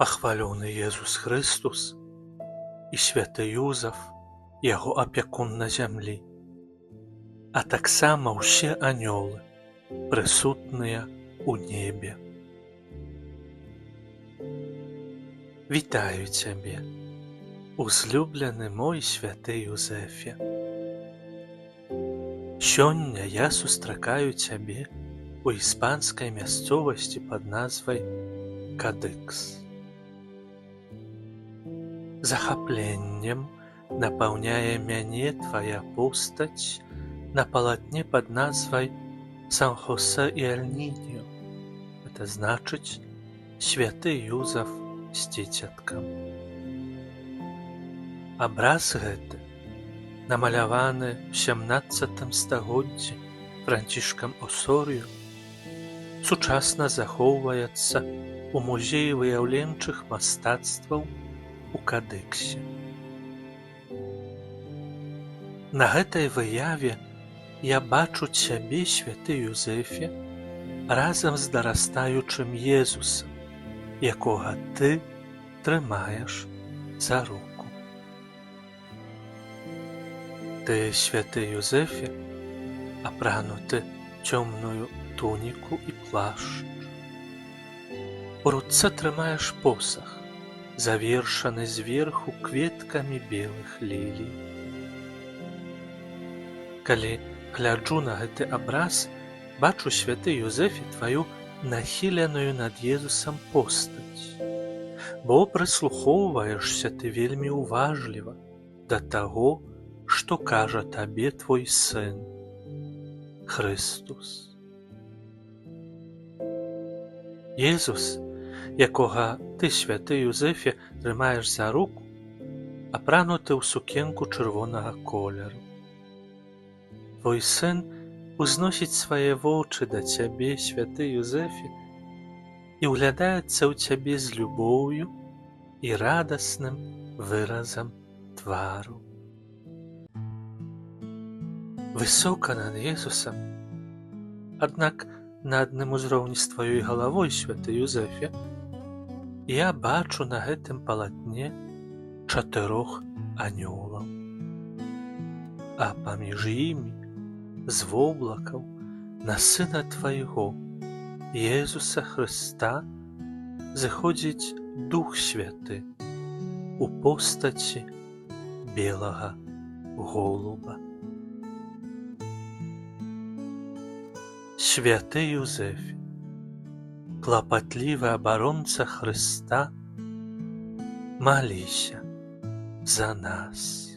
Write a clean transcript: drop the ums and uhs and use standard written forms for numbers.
Пахвалёны Езус Хрыстус і святы Юзаф, яго апякун на зямлі, а таксама ўсе анёлы, прысутныя ў небе. Вітаю цябе, узлюблены мой святы Юзэфе. Сёння я сустракаю цябе ў іспанскай мясцовасці пад назвай Кадыкс. Захапленнем напаўняе мяне твая постаць на палатне пад назвай Сан-Хосе і Эль-Ніньо. Это значыць святы Юзаф з дзіцяткам. Абраз гэты, намаляваны ў 17 стагоддзі Францішкам Осорыё, сучасна захоўваецца ў музеі выяўленчых мастацтваў у Кадыксе. На гэтай выяве я бачу цябе, святы Юзэфе, разам з дарастаючым Езусам, якога ты трымаеш за руку. Ты, святы Юзэфе, апрануты цёмную туніку і плашч. У руцэ трымаеш посах, завершаны зверху кветкамі белых лілій. Калі гляджу на гэты абраз, бачу, святы Юзэфе, тваю нахіленую над Езусам постаць, бо прыслухоўваешся ты вельмі ўважліва да таго, што кажа табе твой сын, Хрыстус. Езус, якога ты, святы Юзэфе, трымаеш за руку, апрануты ў сукенку чырвонага колеру. Твой сын узносіць свае вочы да цябе, святы Юзэфе, і ўглядаецца ў цябе з любоўю і радасным выразам твару. Высока над Езусам, аднак на адным узроўні з тваёй галавой, святы Юзэфе, я бачу на гэтым палатне чатырох анёлаў, а паміж імі з воблакаў на сына твайго, Езуса Хрыста, зыходзіць Дух Святы у постаці белага голуба. Святы Юзэфе, клапатлівы абаронца Хрыста, маліся за нас.